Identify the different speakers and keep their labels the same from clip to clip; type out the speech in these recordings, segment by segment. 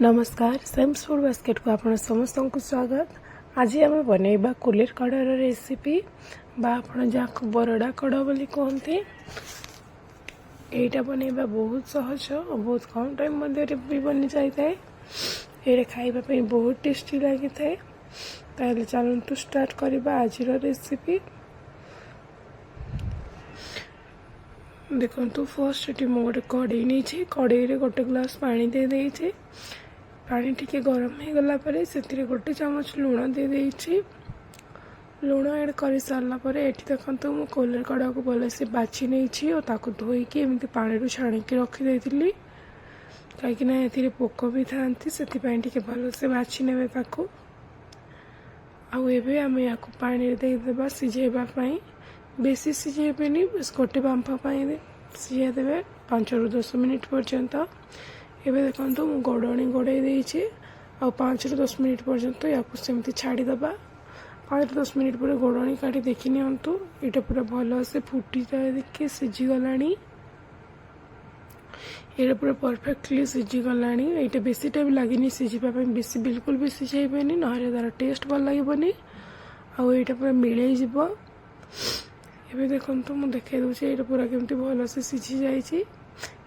Speaker 1: ନମସ୍କାର, ସେମ୍ସ ଫୁଡ଼୍ ବାସ୍କେଟ୍କୁ ଆପଣ ସମସ୍ତଙ୍କୁ ସ୍ୱାଗତ। ଆଜି ଆମେ ବନେଇବା କୁଲେର କଢ଼ର ରେସିପି ବା ଆପଣ ଯାହାକୁ ବରଡ଼ା କଢ଼ ବୋଲି କୁହନ୍ତି। ଏଇଟା ବନେଇବା ବହୁତ ସହଜ ଓ ବହୁତ କମ୍ ଟାଇମ୍ ମଧ୍ୟରେ ବି ବନିଯାଇଥାଏ। ଏଇଟା ଖାଇବା ପାଇଁ ବହୁତ ଟେଷ୍ଟି ଲାଗିଥାଏ। ତାହେଲେ ଚାଲନ୍ତୁ ଷ୍ଟାର୍ଟ କରିବା ଆଜିର ରେସିପି। ଦେଖନ୍ତୁ, ଫାର୍ଷ୍ଟ ଏଠି ମୁଁ ଗୋଟେ କଢ଼େଇ ନେଇଛି। କଢ଼େଇରେ ଗୋଟେ ଗ୍ଲାସ୍ ପାଣି ଦେଇଦେଇଛି। ପାଣି ଟିକେ ଗରମ ହେଇଗଲା ପରେ ସେଥିରେ ଗୋଟେ ଚାମଚ ଲୁଣ ଦେଇଦେଇଛି। ଲୁଣ ଆଡ଼୍ କରିସାରିଲା ପରେ ଏଠି ଦେଖନ୍ତୁ, ମୁଁ କୋଲେର କଢ଼ାକୁ ଭଲସେ ବାଛି ନେଇଛି ଓ ତାକୁ ଧୋଇକି ଏମିତି ପାଣିରୁ ଛାଣିକି ରଖିଦେଇଥିଲି, କାହିଁକିନା ଏଥିରେ ପୋକ ବି ଥାଆନ୍ତି। ସେଥିପାଇଁ ଟିକେ ଭଲସେ ବାଛି ନେବେ ତାକୁ। ଆଉ ଏବେ ଆମେ ୟାକୁ ପାଣିରେ ଦେଇଦେବା ସିଝେଇବା ପାଇଁ। ବେଶୀ ସିଝେଇବେନି, ବାସ୍ ଗୋଟେ ବାମ୍ଫ ପାଇଁ ସିଝେଇ ଦେବେ 5ରୁ 10 ମିନିଟ୍ ପର୍ଯ୍ୟନ୍ତ। ଏବେ ଦେଖନ୍ତୁ, ମୁଁ ଘୋଡ଼ଣୀ ଘୋଡ଼େଇ ଦେଇଛି ଆଉ 5ରୁ 10 ମିନିଟ୍ ପର୍ଯ୍ୟନ୍ତ ୟାକୁ ସେମିତି ଛାଡ଼ିଦେବା। 5ରୁ 10 ମିନିଟ୍ ପରେ ଘୋଡ଼ଣୀ କାଢ଼ି ଦେଖି ନିଅନ୍ତୁ, ଏଇଟା ପୁରା ଭଲସେ ଫୁଟି ଯାଇକି ସିଝିଗଲାଣି। ଏଇଟା ପୁରା ପରଫେକ୍ଟଲି ସିଝିଗଲାଣି। ଏଇଟା ବେଶୀ ଟାଇମ୍ ଲାଗିନି ସିଝିବା ପାଇଁ। ବେଶୀ ବିଲକୁଲ ବି ସିଝେଇବେନି, ନହେଲେ ତା'ର ଟେଷ୍ଟ ଭଲ ଲାଗିବନି ଆଉ ଏଇଟା ପୁରା ମିଳେଇ ଯିବ। ଏବେ ଦେଖନ୍ତୁ, ମୁଁ ଦେଖାଇ ଦେଉଛି ଏଇଟା ପୁରା କେମିତି ଭଲସେ ସିଝି ଯାଇଛି।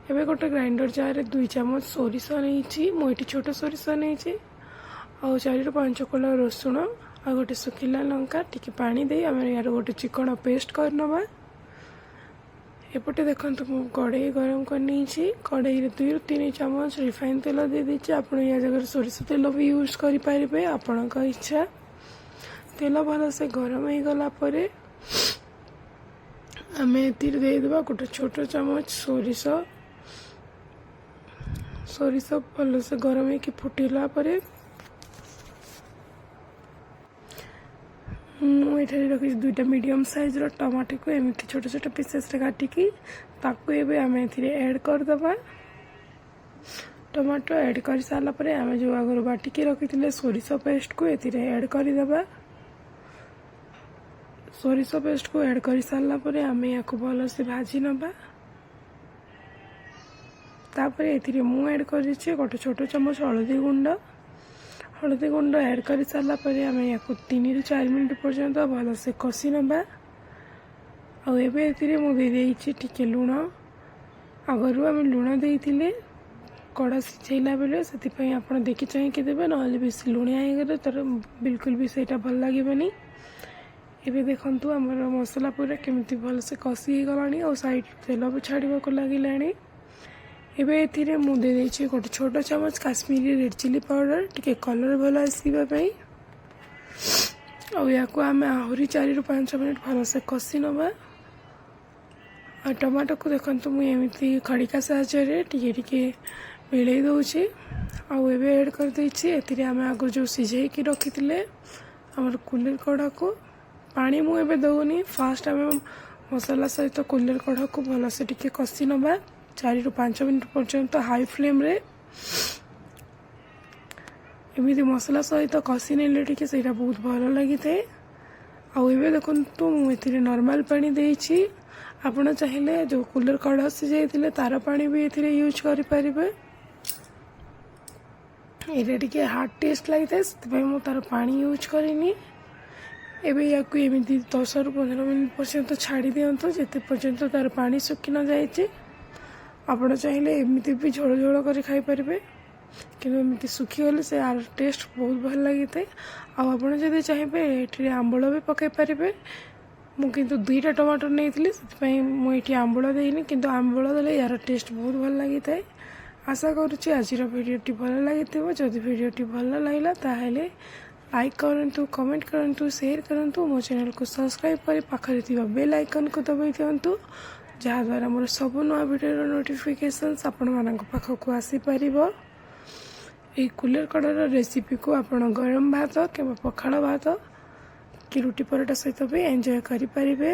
Speaker 1: ଏବେ ଗୋଟେ ଗ୍ରାଇଣ୍ଡର ଜାରରେ 2 ଚାମଚ ସୋରିଷ ନେଇଛି। ମୁଁ ଏଠି ଛୋଟ ସୋରିଷ ନେଇଛି। ଆଉ 4ରୁ 5 କୋଲା ରସୁଣ ଆଉ ଗୋଟେ ଶୁଖିଲା ଲଙ୍କା, ଟିକେ ପାଣି ଦେଇ ଆମେ ଏହାର ଗୋଟେ ଚିକଣ ପେଷ୍ଟ କରିନେବା। ଏପଟେ ଦେଖନ୍ତୁ, ମୁଁ କଢ଼େଇ ଗରମ କରିନେଇଛି। କଢ଼େଇରେ 2ରୁ 3 ଚାମଚ ରିଫାଇନ୍ ତେଲ ଦେଇଦେଇଛି। ଆପଣ ୟା ଜାଗାରେ ସୋରିଷ ତେଲ ବି ୟୁଜ୍ କରିପାରିବେ, ଆପଣଙ୍କ ଇଚ୍ଛା। ତେଲ ଭଲସେ ଗରମ ହେଇଗଲା ପରେ ଆମେ ଏଥିରେ ଦେଇଦେବା ଗୋଟେ ଛୋଟ ଚାମଚ ସୋରିଷ। ସୋରିଷ ଭଲସେ ଗରମ ହେଇକି ଫୁଟିଲା ପରେ ମୁଁ ଏଠାରେ ରଖିଛି ଦୁଇଟା ମିଡ଼ିୟମ୍ ସାଇଜ୍ର ଟମାଟୋକୁ ଏମିତି ଛୋଟ ଛୋଟ ପିସେସ୍ରେ କାଟିକି, ତାକୁ ଏବେ ଆମେ ଏଥିରେ ଆଡ଼୍ କରିଦେବା। ଟମାଟୋ ଆଡ଼୍ କରିସାରିଲା ପରେ ଆମେ ଯେଉଁ ଆଗରୁ ବାଟିକି ରଖିଥିଲେ ସୋରିଷ ପେଷ୍ଟକୁ ଏଥିରେ ଆଡ଼୍ କରିଦେବା। ସୋରିଷ ପେଷ୍ଟକୁ ଆଡ଼୍ କରିସାରିଲା ପରେ ଆମେ ୟାକୁ ଭଲସେ ଭାଜି ନେବା। ତାପରେ ଏଥିରେ ମୁଁ ଆଡ଼୍ କରିଛି ଗୋଟେ ଛୋଟ ଚାମଚ ହଳଦୀ ଗୁଣ୍ଡ। ହଳଦୀ ଗୁଣ୍ଡ ଆଡ଼୍ କରିସାରିଲା ପରେ ଆମେ ୟାକୁ 3ରୁ 4 ମିନିଟ୍ ପର୍ଯ୍ୟନ୍ତ ଭଲସେ କଷି ନେବା। ଆଉ ଏବେ ଏଥିରେ ମୁଁ ଦେଇଦେଇଛି ଟିକେ ଲୁଣ। ଆଗରୁ ଆମେ ଲୁଣ ଦେଇଥିଲେ କଢ଼ ସିଝେଇଲା ବେଳେ, ସେଥିପାଇଁ ଆପଣ ଦେଖି ଚାହିଁକି ଦେବେ, ନହେଲେ ବେଶୀ ଲୁଣିଆ ହେଇଗଲେ ତାର ବିଲକୁଲ ବି ସେଇଟା ଭଲ ଲାଗିବନି। ଏବେ ଦେଖନ୍ତୁ, ଆମର ମସଲା ପୁରା କେମିତି ଭଲସେ କଷି ହେଇଗଲାଣି ଆଉ ସାଇଡ଼୍ ତେଲ ବି ଛାଡ଼ିବାକୁ ଲାଗିଲାଣି। ଏବେ ଏଥିରେ ମୁଁ ଦେଇଦେଇଛି ଗୋଟେ ଛୋଟ ଚାମଚ କାଶ୍ମୀରୀ ରେଡ଼୍ ଚିଲି ପାଉଡ଼ର, ଟିକେ କଲର୍ ଭଲ ଆସିବା ପାଇଁ। ଆଉ ୟାକୁ ଆମେ ଆହୁରି 4ରୁ 5 ମିନିଟ୍ ଭଲସେ କଷି ନେବା। ଆଉ ଟମାଟୋକୁ ଦେଖନ୍ତୁ, ମୁଁ ଏମିତି ଖଡ଼ିକା ସାହାଯ୍ୟରେ ଟିକେ ଟିକେ ମିଳେଇ ଦେଉଛି। ଆଉ ଏବେ ଆଡ଼୍ କରିଦେଇଛି ଏଥିରେ ଆମେ ଆଗରୁ ଯେଉଁ ସିଝେଇକି ରଖିଥିଲେ ଆମର କୁଲେର କଢ଼ାକୁ। ପାଣି ମୁଁ ଏବେ ଦେଉନି। ଫାଷ୍ଟ ଆମେ ମସଲା ସହିତ କୁଲେର କଢ଼ାକୁ ଭଲସେ ଟିକେ କଷି ନେବା 4ରୁ 5 ମିନିଟ୍ ପର୍ଯ୍ୟନ୍ତ ହାଇ ଫ୍ଲେମ୍ରେ। ଏମିତି ମସଲା ସହିତ କଷି ନେଲେ ଟିକେ ସେଇଟା ବହୁତ ଭଲ ଲାଗିଥାଏ। ଆଉ ଏବେ ଦେଖନ୍ତୁ, ମୁଁ ଏଥିରେ ନର୍ମାଲ ପାଣି ଦେଇଛି। ଆପଣ ଚାହିଁଲେ ଯେଉଁ କୁଲେର କଢ଼ ସିଝାଇଥିଲେ ତାର ପାଣି ବି ଏଥିରେ ୟୁଜ୍ କରିପାରିବେ। ଏଇଟା ଟିକେ ହାର୍ଡ଼ ଟେଷ୍ଟ ଲାଗିଥାଏ, ସେଥିପାଇଁ ମୁଁ ତାର ପାଣି ୟୁଜ୍ କରିନି। ଏବେ ୟାକୁ ଏମିତି 10ରୁ 15 ମିନିଟ୍ ପର୍ଯ୍ୟନ୍ତ ଛାଡ଼ି ଦିଅନ୍ତୁ, ଯେତେ ପର୍ଯ୍ୟନ୍ତ ତାର ପାଣି ଶୁଖି ନ ଯାଇଛି। ଆପଣ ଚାହିଁଲେ ଏମିତି ବି ଝୋଳ ଝୋଳ କରି ଖାଇପାରିବେ, କିନ୍ତୁ ଏମିତି ଶୁଖିଗଲେ ସେ ଆର ଟେଷ୍ଟ ବହୁତ ଭଲ ଲାଗିଥାଏ। ଆଉ ଆପଣ ଯଦି ଚାହିଁବେ, ଏଥିରେ ଆମ୍ବୁଲ ବି ପକାଇ ପାରିବେ। ମୁଁ କିନ୍ତୁ ଦୁଇଟା ଟମାଟୋ ନେଇଥିଲି, ସେଥିପାଇଁ ମୁଁ ଏଇଠି ଆମ୍ବୁଲ ଦେଇନି, କିନ୍ତୁ ଆମ୍ବୁଲ ଦେଲେ ୟାର ଟେଷ୍ଟ ବହୁତ ଭଲ ଲାଗିଥାଏ। ଆଶା କରୁଛି ଆଜିର ଭିଡ଼ିଓଟି ଭଲ ଲାଗିଥିବ। ଯଦି ଭିଡ଼ିଓଟି ଭଲ ଲାଗିଲା, ତାହେଲେ ଲାଇକ୍ କରନ୍ତୁ, କମେଣ୍ଟ କରନ୍ତୁ, ସେୟାର କରନ୍ତୁ। ମୋ ଚ୍ୟାନେଲକୁ ସବସ୍କ୍ରାଇବ୍ କରି ପାଖରେ ଥିବା ବେଲ୍ ଆଇକନ୍କୁ ଦବାଇ ଦିଅନ୍ତୁ, ଯାହାଦ୍ୱାରା ମୋର ସବୁ ନୂଆ ଭିଡ଼ିଓର ନୋଟିଫିକେସନ୍ସ ଆପଣମାନଙ୍କ ପାଖକୁ ଆସିପାରିବ। ଏହି କୁଲେର କଢ଼ର ରେସିପିକୁ ଆପଣ ଗରମ ଭାତ କିମ୍ବା ପଖାଳ ଭାତ କି ରୁଟି ପରଟା ସହିତ ବି ଏନ୍ଜୟ କରିପାରିବେ।